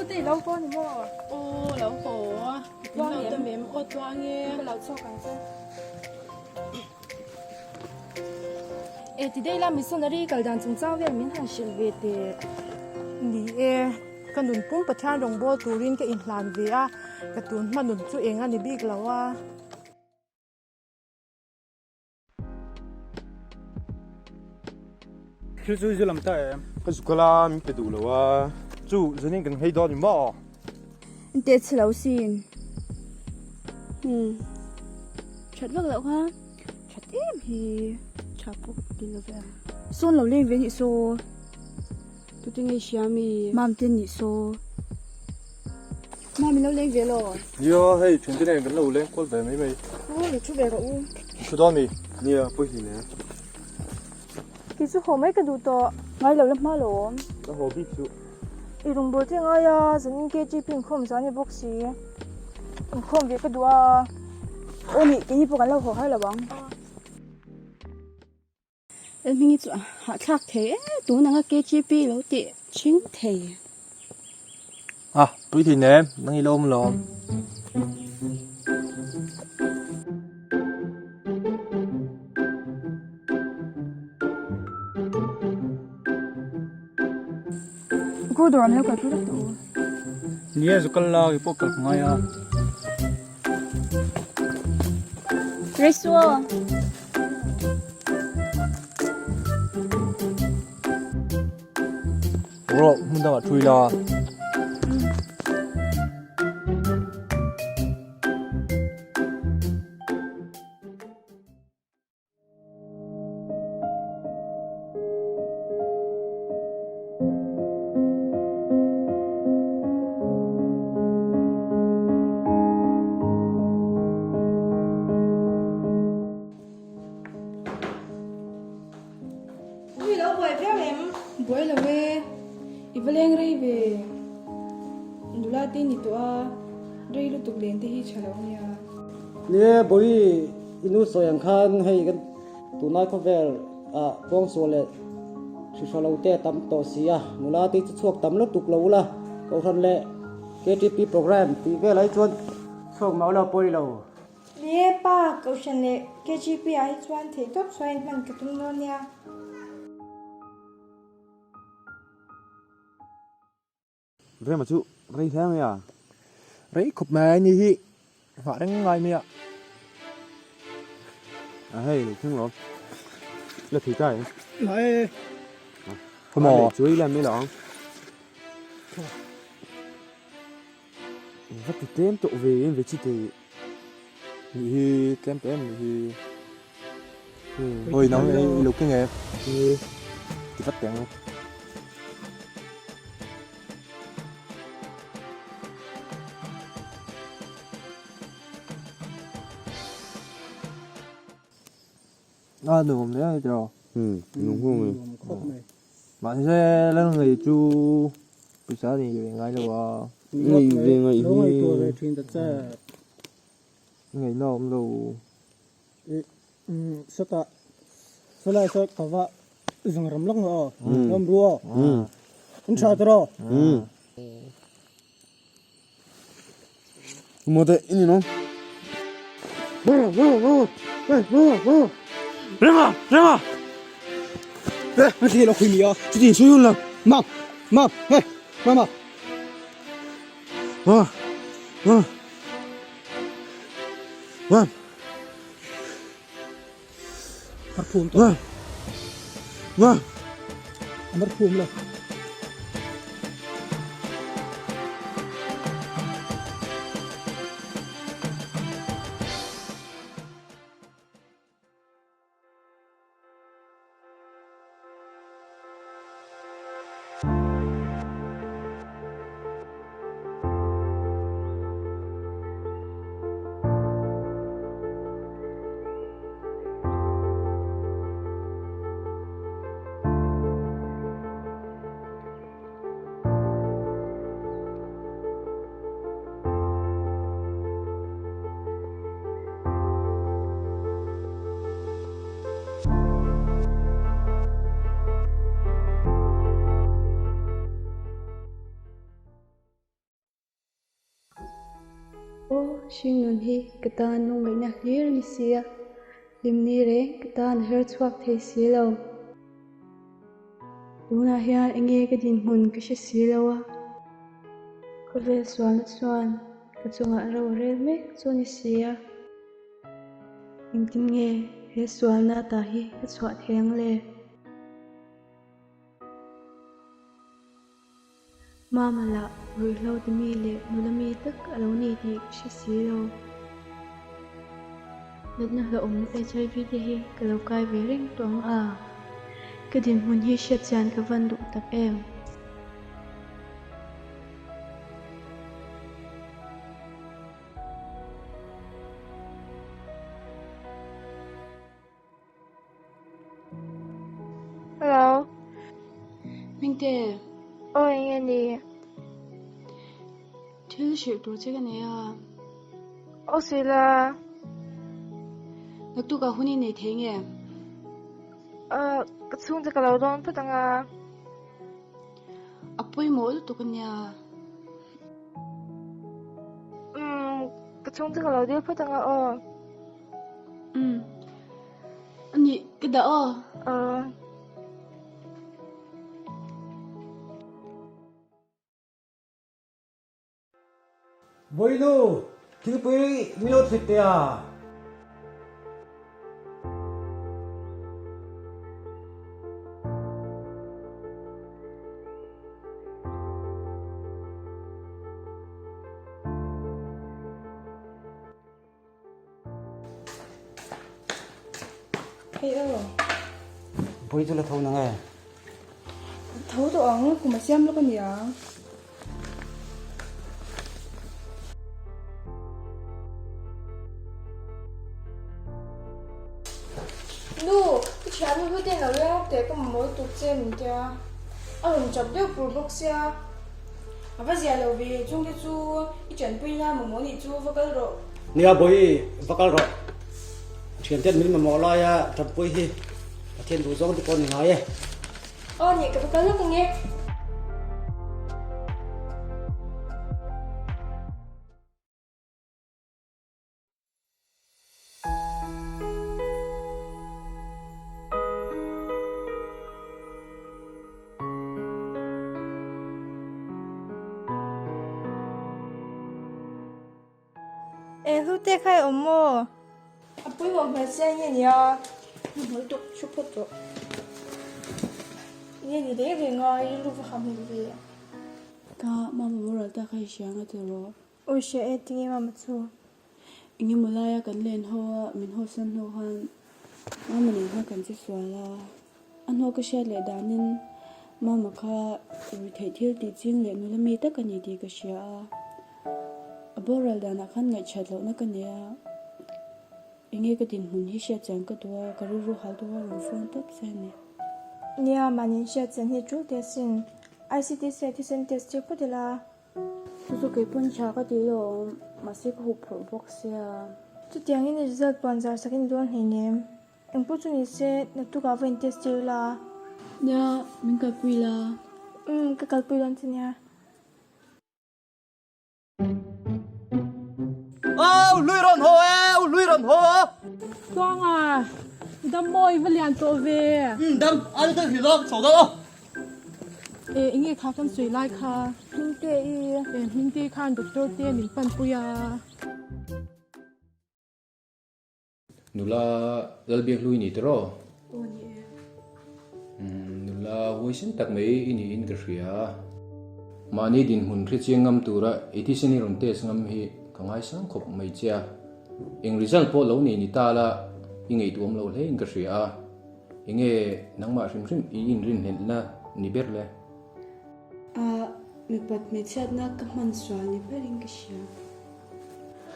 te i lo haw ni maw? Aw lo haw. Tluang em? Lo dam em? Aw tluang e. Ka lo chhuak ang che. E ti daih la missionary kal dan chungchang vel min han hrilh ve teh. Ni e, ka nun pum Pathian rawngbâwl turin ka inhlan ve a, ka tun hma nun chu eng a ni bik lo a. Thil chu i zu lam ta em? Ka zu kal a, min pe duh lo a. Chu, zanin kan nghei dawn ni maw? In teh chhe lo sin. Umm. That vak loh kha. That em hi. Tha pawh ka ti lo ve a. Sawn lo leng ve nih saw. Tute ngei hria mi. Mam te nih saw. Mam i lo leng ve lo. Nia hei thiante nen kan lo leng kual ve mai mai. U i thu ve rawh u. I thu dawn mi? Nia pawi hlin e. Kei chu haw mai ka duh tawh. Ngai lo la hma lo awm. Ka haw bik chu. I rawngbâwl te ngai a, zanin KTP inkhawm zan ni bawk si. Inkhawm ve ka duh a. Aw nih, keini pawh kan lo haw har lo ang. Hming hi chu a hahthlak thei e tun anga KGP lo tih chhing thei. A pui thei nem nang i lo awm lawm. Ku dawr an lo kal pui vek tawh u. Nia zu kal la kei pawh kal ka ngai a. Resuo. Rawh hmun dangah thui la. Ui lo buai viau em? Buai lo e, i va leng rei ve. Nula te ni tawh a, rei lutuk len te hi tha lo nia. Nie Bawi i nu sawi ang khan hei kan tunlai khawvel ah pawngsual leh hrihra lo te a tam tawh si a, nula te chu chhuak tam lutuk lo ula, Kohhran leh KTP program tih vel ai chuan chhuak mah ula pawi lo. Nie pa, Kohhran leh KGP ah hi chuan theihtawp chhuain hman ka tum dawn nia. Rema chu rei hle mai a. Rei khawp mai ni hi nghah reng ngai mai a. A hei thleng lo. La thei ta em? La e. Come on. Chu i la mai lo ang. Va ti tlem tawh ve em ve chi te. Ni hi tlem tawh em ni hi. Oi nang i lo keng em? Ti vat teh ang. A nuam hle a ni tiraw? Umm nuam khawp mai. Nuam khawp mai. Mahse la ngei chu pawisa nei ve ngai lo a. Ngei ve ngai hi. Lo ngaihtuah ve thin ta che. Ngaihna awm lo. Umm sawtah sawlai saw ka va zung ram lawk maw aw. Ram ru aw. In tha tiraw? Umm. Mawte i ni no. Renga! Renga! Eh, a thli lo khui mi a. Chuti sui hun lo. Mam! Mam! Hey! Mama! Ah! Ah! Mam! Mar phum tawh. Mam! Mar phum lo. Hringnun hi ka tan lungngaihna hlir a ni si a, hlimni reng ka tan a her chhuak thei si lo. Tunah hian enge ka dinhmun ka hre si lo a, khawvel sualna chuan ka chungah ro a rel mek chu a ni si a. Engtin nge he sualna ata hi ka chhuah thei ang le? Mama lah ruihhlo ti mi leh nula mi tak a lo ni tih ka hre si lo. Natna hlauhawm HIV te hi ka lo kai ve reng tawh ang a, ka dinhmun hi hriatchian ka van duh tak em? Hello. Mingte. Aw enge ni? Thil hrilh tur che ka nei a. Aw sila. Naktukah hun i nei thei nge? Uh, ka chhungte ka lo dawn phawt anga. A pawimawh lutuk ania. Umm, ka chhungte ka lo dil phawt anga aw. Umm, anih ka dah aw. Aw. Bawilu, thingpui min lo thlit teh a. Hei aw. Bawi chu la tho nang e. Tho tawh ang, kum a siam lawk a nia. Nu, i thiannu hi ten lo leng lawk teh ka mamawh lutuk che min tia. A rawn chap deuh pur bawk sia. A va zia lo ve, chungte chu i tanpui na mamawh nih chu va kal rawh. Nia Bawi, va kal rawh. Thianten min mamawh laia tanpui hi Pathian duh zawng te pawh ni ngai e. Aw nih, ka va kal lawk ang e. E hlute kha i awm maw? A pawimawh hmel sia nge nia? Hmuh lutuk thu phawt rawh. Nge ni reng reng a, i rilru va ham hmel ve. Ka mama boral ta kha i hria nga ti rawh. Awi hria e, tinge mama chu? Engemaw laia kan len ho a, min hawsan hnu khan mama nen khan kan che sual a. A hnuah ka hriat leh danin mama kha ruihtheih thil tih ching leh nula mi tak a ni tih ka hria a. A boral danah khan ngaihchhat lohna ka nei a, enge ka dinhmun hi hriatchian ka duh a, ka rilru hal deuh a rawn phone tawp che a ni. Nia, mahni hriatchian hi tul teh asin. ICTC ah thisen test tir phawt ila. Chu chu kei pawn tha ka tih lo awm, mahse ka hup phurh bawk sia. Chutiangin i result puan zar sak in dawn hleinem. Engpawh chu ni se, naktukah va in test tir ila. Nia, min kalpui la. Umm, ka kalpui dawn che nia. Au, lui rawn haw e, au lui rawn haw. Tluanga, dam maw i va lian tawh ve. Umm, dam, a ni deuh hlih lo, chho deuh aw. E, enge kha kan sawi lai kha? Hmingte i. E, Hmingte khan doctor te min panpui a. Nula Lalbiakhlui ni tiraw? Aw ni e. Nula huaisen tak mai i niin ka hria. Mahni dinhmun hrechiang ngam tura i thisen i rawn test ngam hi ka ngaisang khawp mai che a. Eng result pawh lo nei ni ta la i ngaihtuam lo hle in ka hria a. Enge nangmah hrim hrim i inrinhlelhna ni ber le? A mipat hmeichhiatna ka hman sual ni berin ka hria.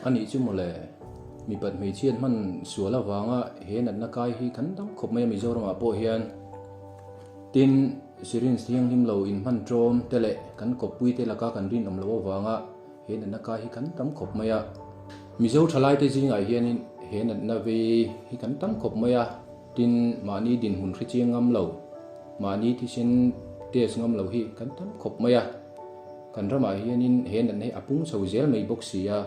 A nih chu mawle, mipat hmeichhiat hman sual avanga he natna kai hi kan dang khawp mai a Mizoramah pawh hian. Tin, syringe thianghlim lo inhman ṭawm te leh kan kawppui te laka kan rinawm loh avanga He natna kai hi kan tam khawp mai a, Mizo thalaite zingah hianin he natna vei hi kan tam khawp mai a, tin mahni dinhmun hre chiang ngam lo, mahni thisen test ngam lo hi kan tam khawp mai a, kan ramah hianin he natna hi a pung chho zel mai bawk si a.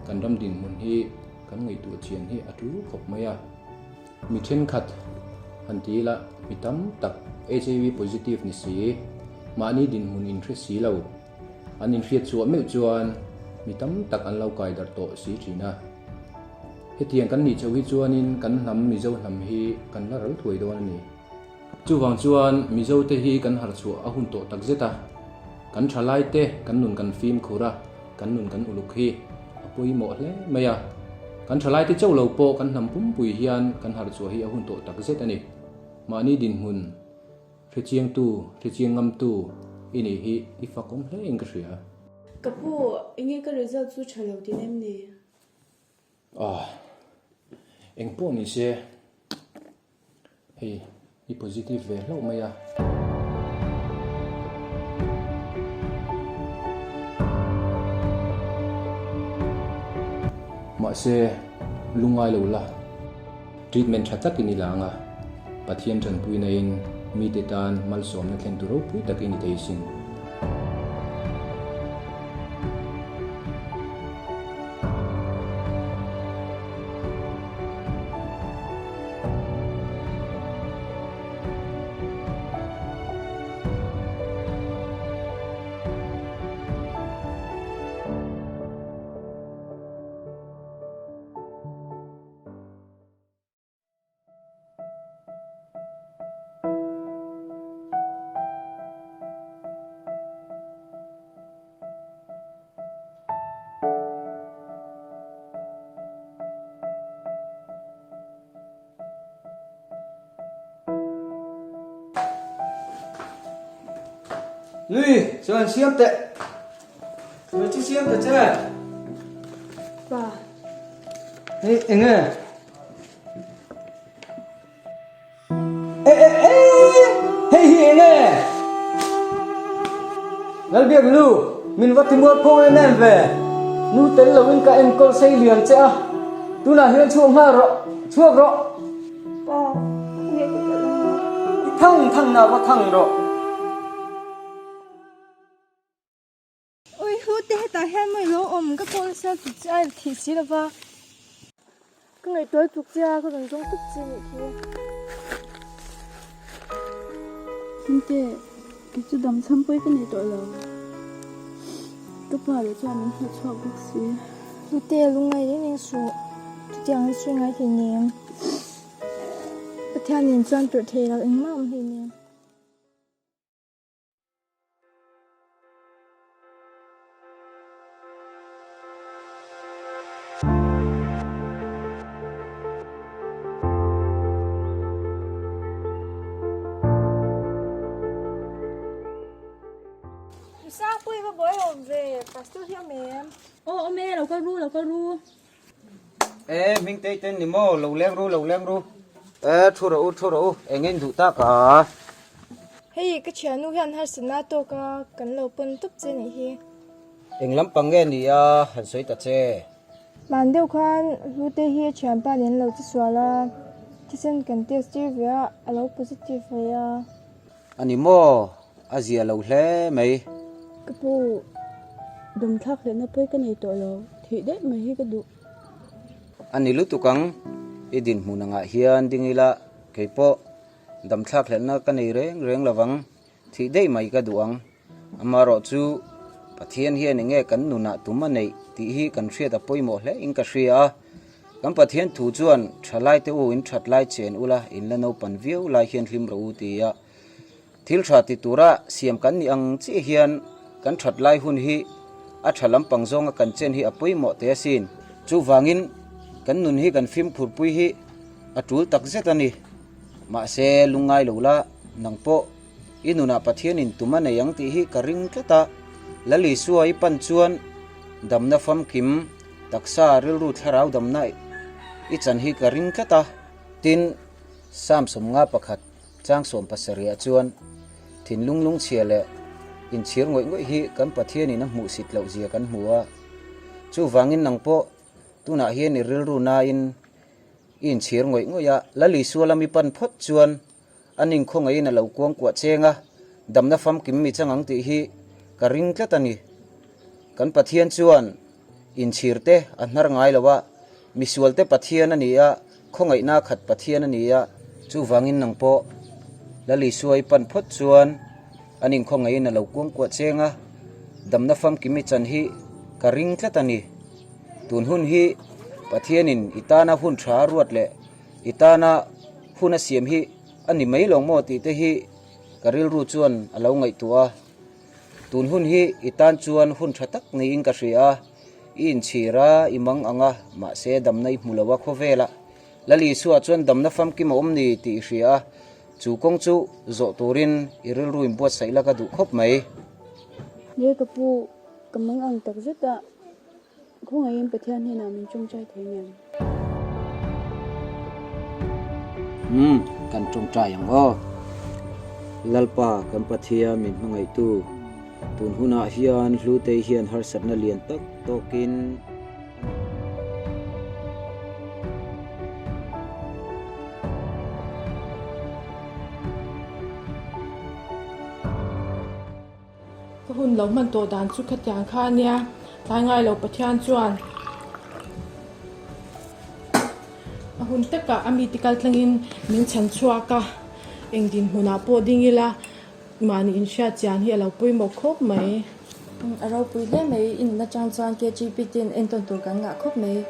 Kan ram dinhmun hi kan ngaihtuah chian hi a tul khawp mai a. Mi thenkhat han ti ila mi tam tak HIV positive ni si, mahni dinhmun inhre si lo, an inhriat chhuah meuh chuan mi tam tak an lo kai darh tawh si thin a. Hetiang kan nih chho hi chuanin kan hnam Mizo hnam hi kan la ral thuai dawn a ni. Chuvang chuan Mizo te hi kan harh chhuah a hun tawh tak zet a, kan thalai te kan nun kan fimkhur a, kan nun kan uluk hi a pawimawh hle mai a. Kan thalai te chauh lo pawh kan hnam pumpui hian kan harh chhuah hi a hun tawh tak zet a ni. Mahni dinhmun hrechiangtu, hrechiang ngamtu i nih hi i fakawm hle in ka hria. Ka pu, enge ka result chu tha lo tin em ni? Ah, eng pawh ni se, hei i positive ve hlauh mai a. Mahse, lungngai lo la, treatment tha takin i la ang a, Pathian tanpuina in mite tan malsawmna thlen tu ropui tak i ni thei sin. Nui, chuan siam teh. Nui chu siam ta che. Pa. Hei, enge? E e e! Hei hi enge? Lalbiak nu, min va timual pho em em ve. Nu tel loin ka enkawl sei lian che a. Tunah hian chhuak nghal rawh, chhuak rawh. Pa, khawnge ka kal ang a? I thang thang na va thang rawh. Ui hu te hetah hian maw ilo awm ka call nasa tuk che a i thih si lova ka ngaihtuah tuk che a ka rawn zawng tuk che nih khi. Hmingte kei chu dam chham pawi ka nei tawh lo ka pa leh chuan min hnawt chhuak bawk si. Hlute lungngai reng reng suh chutiang hi sawi ngai hleinem Pathian nen chuan tawrh theih loh engmah awm hleinem. Sangpui va buai awm ve, pastor hi awm em? Aw awm e, lo kal ru, lo kal ru. E hming tei ten ni maw, lo leng ru, lo leng ru. E thu rawh u, thu rawh u, eng in duh tak a? Hei ka thiannu hian harsatna tawk a, kan lo pawn tawp che nih hi. Eng lampang nge ni a, han sawi ta che. Hman deuh khan Hlute hi a thianpa nen lo che sual a, thisen kan test tir ve a, a lo positive ve a. A ni maw? A zia lo hle mai. Ka pu, dawmthlak hlehna pawi ka nei tawh lo, thih daih mai hi ka duh. A ni lutuk ang, i dinhmun angah hian ding ila kei pawh damthlak hlehna ka nei reng reng lovang, thih daih mai ka duh ang. Amaherawh chu Pathian hian enge kan nunah tum a neih tih hi kan hriat a pawimawh hle in ka hria a. Kan Pathian thu chuan thalai te u in that lai chen ula in la naupan viau lai hian hlim rawh u ti a. Thil tha ti tura siam kan nih ang chiah hian kan that lai hun hi a tha lampang zawnga kan chen hi a pawimawh teh asin. Chuvangin kan nun hi kan fimkhurpui hi a tul takzet a ni. Mahse lungngai lo la nang pawh I nunah Pathianin tum a nei ang tih hi ka ring tlat a, Lal Isua i pan chuan damna famkim, taksa rilru thlarau damna i chan hi ka ring tlat a. Tin, Psalm 51 chang 17 ah chuan thinlung lungchhia leh inchhir ngawih ngawih hi kan Pathianin a hmuhsit loh zia kan hmu a. Chuvangin nang pawh tunah hian i rilru nain i inchhir ngawih ngawih a, Lal Isua lam i pan phawt chuan A ningkhawngaihin a lo kuangkuah cheng a, damna famkim mi chang ang tih hi ka ring tlat a ni. Kan Pathian chuan Inchhir te a hnar ngai lo a, misual te Pathian a ni a, khawngaihna khat Pathian a ni a. Chuvangin nang pawh Lal Isua i pan phawt chuan an inkhawngaihin a lo kuangkuah cheng a, damna famkim i chan hi ka ring tlat a ni. Tun hun hi Pathianin i tana hun tha a ruat leh i tana hun a siam hi a ni mai lo maw tih te hi ka rilru chuan a lo ngaihtuah a. Tun hun hi i tan chuan hun tha tak niin ka hria a, i inchhir a, i mang ang a, mahse damna i hmu lo a khawvelah Lal Isua chuan damna famkim a awm ni tih i hria a, chu kawng chu zawh turin i rilru inbuatsaih la ka duh khawp mai. Nge ka pu, ka mang ang tak zet a, Khawngaihin Pathian hnenah min tawngtai thei ngem? Umm, kan tawngtai ang aw. Lalpa, kan Pathian min hmangaihtu, tun hunah hian Hlutei hian harsatna lian tak tawkin a Ka hun lo hman tawh dan chu khatiang kha a nia, tlai ngai lo Pathian chuan a hun takah a mite kal tlangin min chhan chhuak a, eng dinhmunah pawh ding ila mahni inhriat chian hi a lo pawimawh khawp mai. A ropui hle mai, in atang chuan KGP ten entawn tur kan ngah khawp mai.